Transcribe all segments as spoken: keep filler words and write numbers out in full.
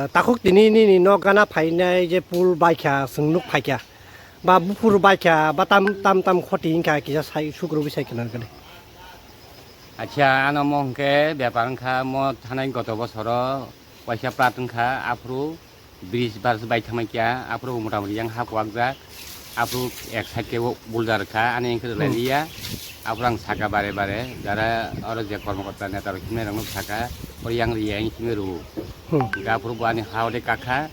Takhuk tini nini nok gana phainai je pool baikha, chwng nuk phaikha, ba buphuru baikha, ba tam, tam, tam khoti wngkha, kisa sai, suk rwgwi sai khna rwgwdi. Acha, ano mo hwnkhe bepar wngkha, mo thanai goto bosoro waisa plat wngkha, aphuru bridge bar bai thangmai kya, aphuru mota moti yang ha kuwak jak, aphuru ek side khe buljar kha, ani hwnkhe rwlai liya, aphuru ang saka bare bare, jara oro je kormokorta neta rok himnai rok no saka, oro yang riya himwi rwo. Hmm. Hwnkhe aphuru bo ani ha ode kakha,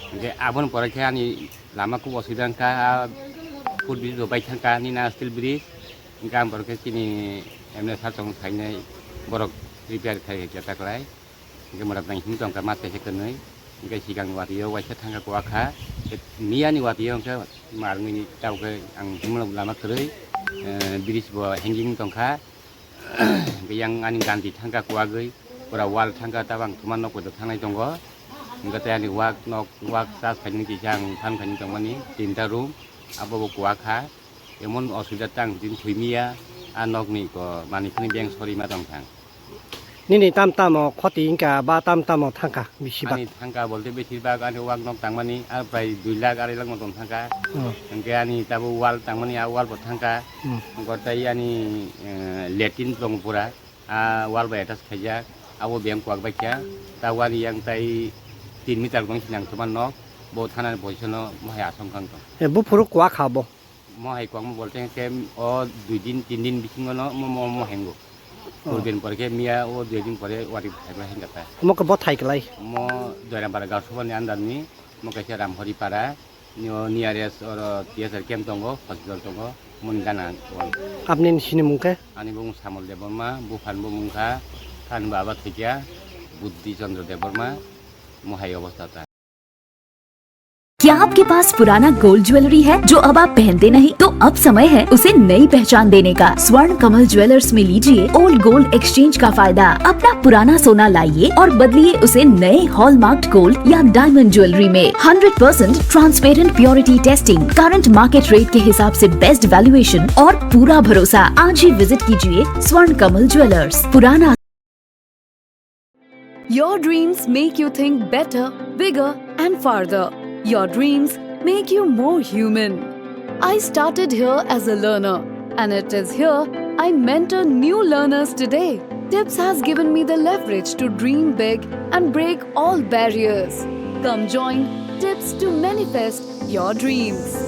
hwnkhe aboni pore khe ani lama kub osubida wngkha, a foot bridge bo bai thangkha, nini a steel bridge, hwnkhe ang borok khe chini M L A sir tong phainai, borok repair khai khe ta kwlai. Hingke mora tang him tongkha ma tese kwnwi. Hingke sikang watio waisa thangka kuwakha. Miyani watio hingke marmini tauke ang himlok lama kwrwi, eh, bridge bo hanging tongkha. Hingke yang ani ganti thangka kuwagwi pura wall thangka tabang thuma nok koito thangnai tongo. Hingke tei ani wak nok wak chas khaini kisa ang phan khaini tongmani tinta room abo bo kuwakha. Emon osubida tang din thwimiya, a nokni ko manwi khini beng sorima tongthang. Nini tam tamo khoti wngkha ba tam tamo thangkha bisi bak? Ani thangkha bolte besir bak ani wak nok tangmani a prai dui lakh arai lakh motom thangkha. Hmm. Hingke ani tabo wall tangmani a wall bo thangkha. Hmm. Hingke tei ani, eh, latrine tong pura a wall bai attach khaijak. Abo beng kwak bai kha. Tabo ani yang tai tin meter gong sinang thuma nok bo thanani position o mohai asong kang tong. Eh, buphuru kwak ha bo? Mo hai kwbangma bolte hwnkhe o dui din, tin din bisingo no mo, mo, mo hengo. Oh. Purben pore khe miya o dui din pore wari phaiba hengkha ta. Mo khe bo thai klai? Mo Joyram para Gausubani under ni, mo kaisa Ramhori para, ni o nearest oro T S R camp tongo, hospital tongo, moni gana o. Apni ni sinimung khe? Ani bumung Samol Debbarma, buphani bumung kha, than baba thikya, Buddhi Chandra Debbarma, mo hai obostha ta. क्या आपके पास पुराना gold jewellery है जो अब आप पहनते नहीं? तो अब समय है उसे नई पहचान देने का। स्वर्ण कमल ज्वेलर्स में लीजिए ओल्ड गोल्ड एक्सचेंज का फायदा। अपना पुराना सोना लाइए और बदलिए उसे नए हॉलमार्क्ड गोल्ड या डायमंड ज्वेलरी में। Hundred percent transparent purity testing, current market rate के हिसाब से बेस्ट वैल्यूएशन और पूरा भरोसा। आज ही विजिट कीजिए स्वर्ण कमल ज्वेलर्स। पुराना Your dreams make you think better, bigger, and farther. Your dreams make you more human. I started here as a learner, and it is here I mentor new learners today. Tips has given me the leverage to dream big and break all barriers. Come join Tips to manifest your dreams.